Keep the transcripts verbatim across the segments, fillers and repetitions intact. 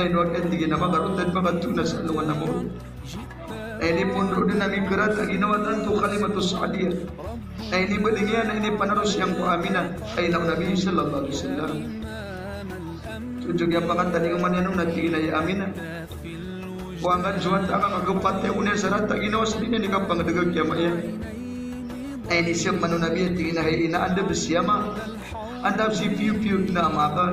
Ino a kiyan, tig iyan a makarotan, makatoon sa alongan a maori. Na inipondro dn a mikirat a ginawa tanto Halimatus Sa'diyah. Na inibaling iyan, na inipanaros iyan ko Aminah a ina o Nabi sallallahu alaihi wasallam. So, so giya pakatalingoma niyan on na tig iyan a, "Ya Aminah, kowa ngka dn so wata ka, ka khapatay ako niyan sa rata a ginawa sa di niyan di kapangdg a kiyama iyan." Na inisiyap man o Nabi a tig iyan a, "Hay ina, anda bs si ama? Anda bs si piyopiyo dn a ama ka?"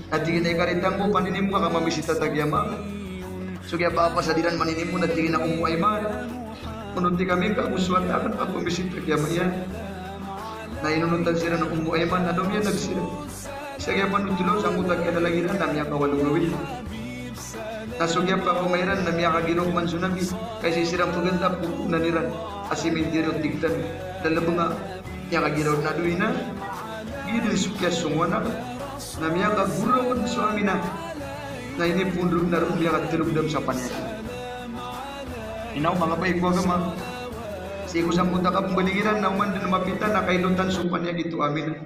Na tig iyan a, "Ikaritang ko, paninimo ka ka mamisita ta kiyama ka." So giya pakapasad iran maninimo na tig iyan a, "Ummu Ayman, onoti kami ngka bo so wata akn ka pamisita kiyama iyan." Na inonotan siran o Ummu Ayman, na domiyanag siran. Sa giya panothol o sangkoto a kiyalalagiran na miyakawalo gawii. Na so giya pakaoma iran na miyakagiraok man so Nabi. Ka sii siran pgntap ko koonan iran a simintiryo, tig tano. Lalbnga, miyakagiraw na dowa ina. Giya dn so kiyasongowan akn. Na miyakagoraok dn so Aminah. Na inipondro dn a roo miyakatlo dam sa paniyakit. Ino, manga bai ko agama. Sii ko sangkoto a kapmbaling iran na oman dn mapita na kailotan so paniyakit o Aminah.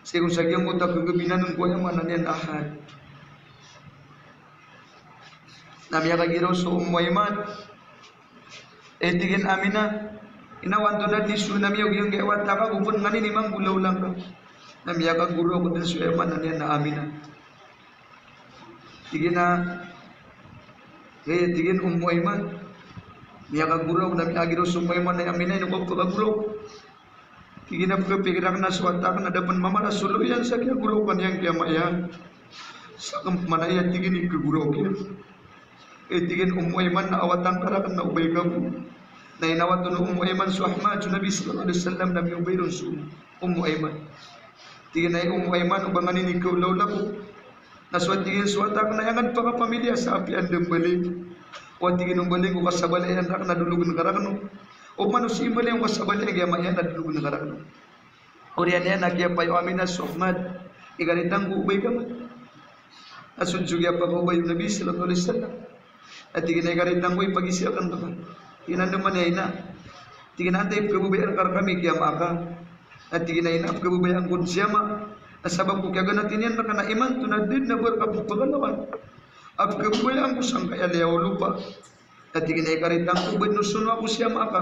Sii ko sa giyangkoto a kagabi na nn ko aya maana niyan Ahad. Na miyakagiraw so Ummu Ayman. Eh, tig iyan a Aminah, ina, o antonaa dn i soy na miyaogiyong giya wata ka, go pn nganin i manggolawla ngka. Na miyakagoraok dn so aya maana niyan a Aminah. Tig iyan a, eh, tig iyan a Ummu Ayman. Miyakagoraok na miyakagiraw so Ummu Ayman a, "Ya Aminah, ino ka pkagoraok?" Tig iyan a, "Pkhapikir akn a so wata akn na da pn mamara so loy iyan sa kiyagoraokan iyan kiyama iyan. Sakn pman aya," tig iyan, "i khagoraok iyan." Eh, tig iyan a Ummu Ayman, na a wata ngka rakn na o bai ka bo. Na inawat on o Ummu Ayman so Ahmad, so Nabi sallallahu alaihi wasallam, na miyobay ron so Ummu Ayman. Tig iyan a, "Hay Ummu Ayman, o ba nganin i khaolawla ko. Na so," tig iyan, "so wata akn na aya ngka dn pakapamiliya sa apiya anda mbaling. O," tig iyan, "o mbaling ko kasabala iyan rakn na dologn ka rakn on. O pman o sii mbaling ko kasabala iyan kiyama iyan na dologn ka rakn on." Oriyan iyan na kiyapay o Aminah so Ahmad. "Ikaritang ko, o bai ka man." Na so dn so kiyapakaobay o Nabi sallallahu alaihi wasallam. Na tig iyan a, "Ikaritang ko, ipagizaan ko ka." Tig iyan a, "Andamanaya ina?" Tig iyan a, "Antaa i pkhababayaan ka rkami kiyama ka?" Na tig iyan a, "Ina, pkhababayaan ko dn si ama. Na sabap ko kiyaganati niyan rka na imanto na da dn a ba rka pphagalawan a pkhababayaan ko sangkaya liyawaw o lopa." Na tig iyan a, "Ikaritang ko, ba dn o sono ako si ama ka?"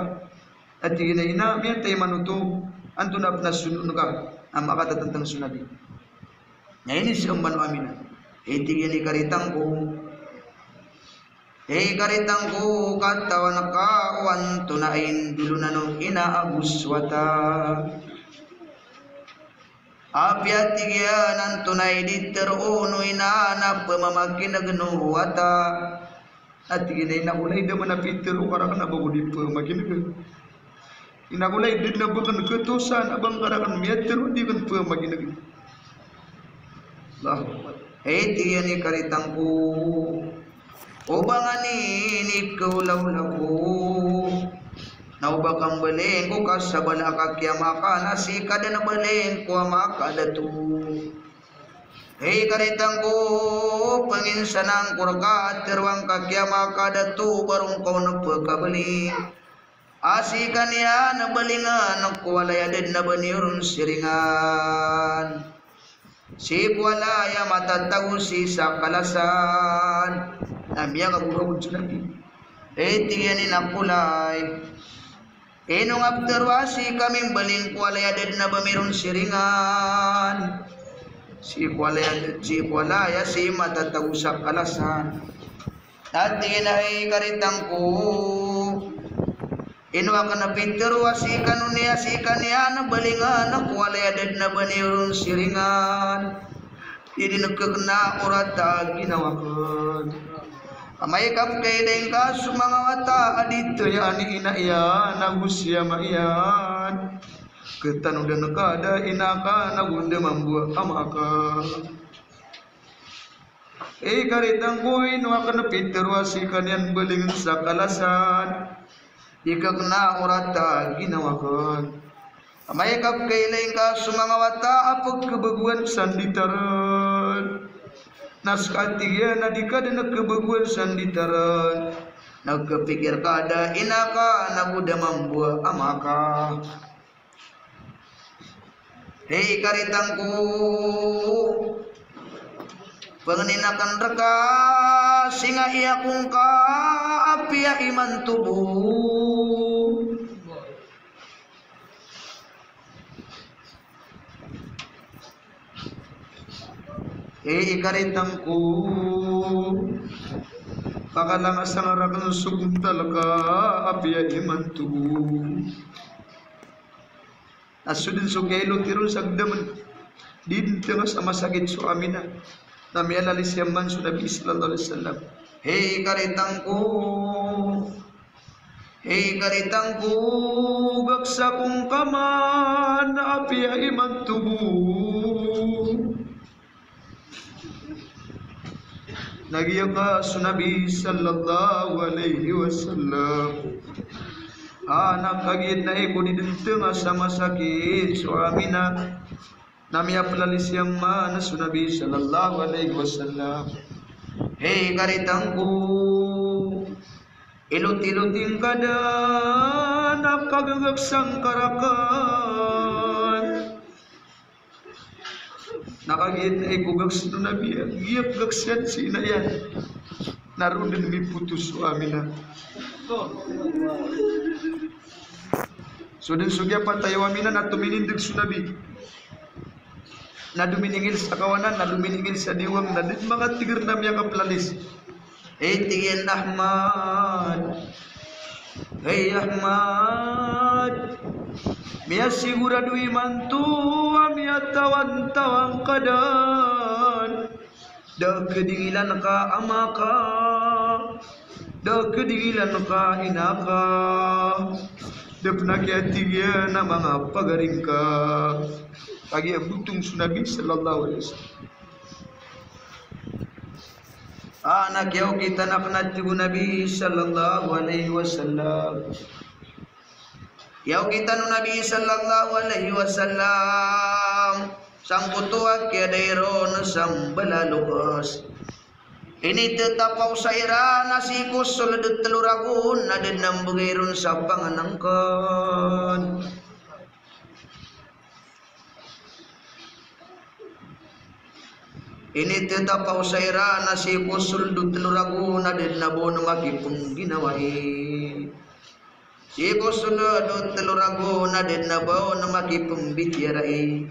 Na tig iyan a, "Ina, miyatay man oto, antonaa pn a sono ngka?" Na makatatantang so Nabi. Na inisiyap man o Aminah. Eh, tig iyan a, "Ikaritang ko, eh, ikaritang ko, katawan ka o antonaa i ndolonan o ina ago so wata. Apiya," tig iyan, "antonaa i di tharoon o ina na pmamakinegn o wata." Na tig iyan a, "Ina, ko lay da man a pitharo ka rakn a ba ko di pmakineg. Ina, ko lay da dn a ba akn khatosan a ba ngka rakn miyatharo a di akn pmakineg." Allahu Akbar. Eh, tig iyan a, "Ikaritang ko, o ba nganin i khaolawla ko na o ba ka mbaling ko kasabala ka kiyama ka na sii ka dn mbaling ko ama ka dato. Eh, ikaritang ko, panginsanan ko rka a tharoa ngka kiyama ka dato, ba ron ka on pkhabaling a sii ka niyan balingn ko walay a da dn a ba niyo ron siringan sii ko walay a matatago sii sa kalasan." Na miyakagoraok so Nabi. Eh, tig iyan a, "Ina, ko lay, ino ngka ptharoa a sii kami mbaling ko walay a da dn a ba mi ron siringan sii ko walay a, sii ko walay a sii matatago sa kalasan?" Na tig iyan a, "Hay ikaritang ko, ino akn pitharo a sii kano niyan, sii ka niyan balingn ko walay a da dn a ba niyo ron siringan. Di dn khakna o rata a ginawa akn. Amay ka pkhailay ngka so manga wata a di tayaan i ina iyan ago si ama iyan, khatanodan ka da a ina ka nago da mambo a ama ka. Eh, ikaritang ko, ino akn pitharo a sii ka niyan balingn sa kalasan. Di khakna o rata a ginawa akn. Amay ka pkhailay ngka so manga wata a pkhabagoan sa ndita ran, na ska," tig iyan, "na di ka dn khabagoan sa ndita ran, na khapikir ka da a ina ka nago da mambo a ama ka." Hay ikaritang ko, Pangnin akn rka sii nga aya ko ngka apiya imanto bo. Hay ikaritang ko, pakalangasan rakn so gontal ka apiya imanto bo. Na so dn so kiyailoti ron sa gdamn, di dn tnga sa masakit so Aminah. Na miyalalis iyan man so Nabi sallallahu alaihi wasallam. Hay ikaritang ko, hay ikaritang ko, gaksa ko ngka man apiya imanto bo. Na giyangkai so Nabi sallallahu alaihi wasallam. A, na kagiya na iko di dn tnga sa masakit so Aminah. Na miyapalalis iyan man so Nabi sallallahu alaihi wasallam. Hay ikaritang ko, ilot-iloti ngka dn a kagagaksa ngka rakn. Na kagiya na iko gaksa o Nabi, giya gaksa si ina iyan. Na roo dn mipotos so Aminah. So dn so kiyapatay o Aminah na tominindg so Nabi. Na dominingil sa kawanan, na dominingil sa diwang, na di dn makatigr na miyakapalalis. Hay tig iyan a Ahmad. Hay Ahmad. Miyasigorado imanto a miyatawan-tawan ka dn. Da a kdingilan ka a ama ka. Da a kdingilan ka a ina ka. Da pn a kiyatig iyan a manga pagari ngka. Kagiya botong so Nabi sallallahu alaihi wasallam. A, na kiyaokitan akn a tig o Nabi sallallahu alaihi wasallam. Kiyaokitan o Nabi sallallahu alaihi wasallam. Sangkoto a kiyadai ron sa mbala a loks. Initatapaw sa iran a sii ko sold o tlo ragon a da dn a mbgay ron sa pangnngkn. Initatapaw sa iran a sii ko sold o tlo ragon a da dn a ba on makipngginawai. Sii ko sold o tlo ragon a da dn a ba on makipmbitiyarai.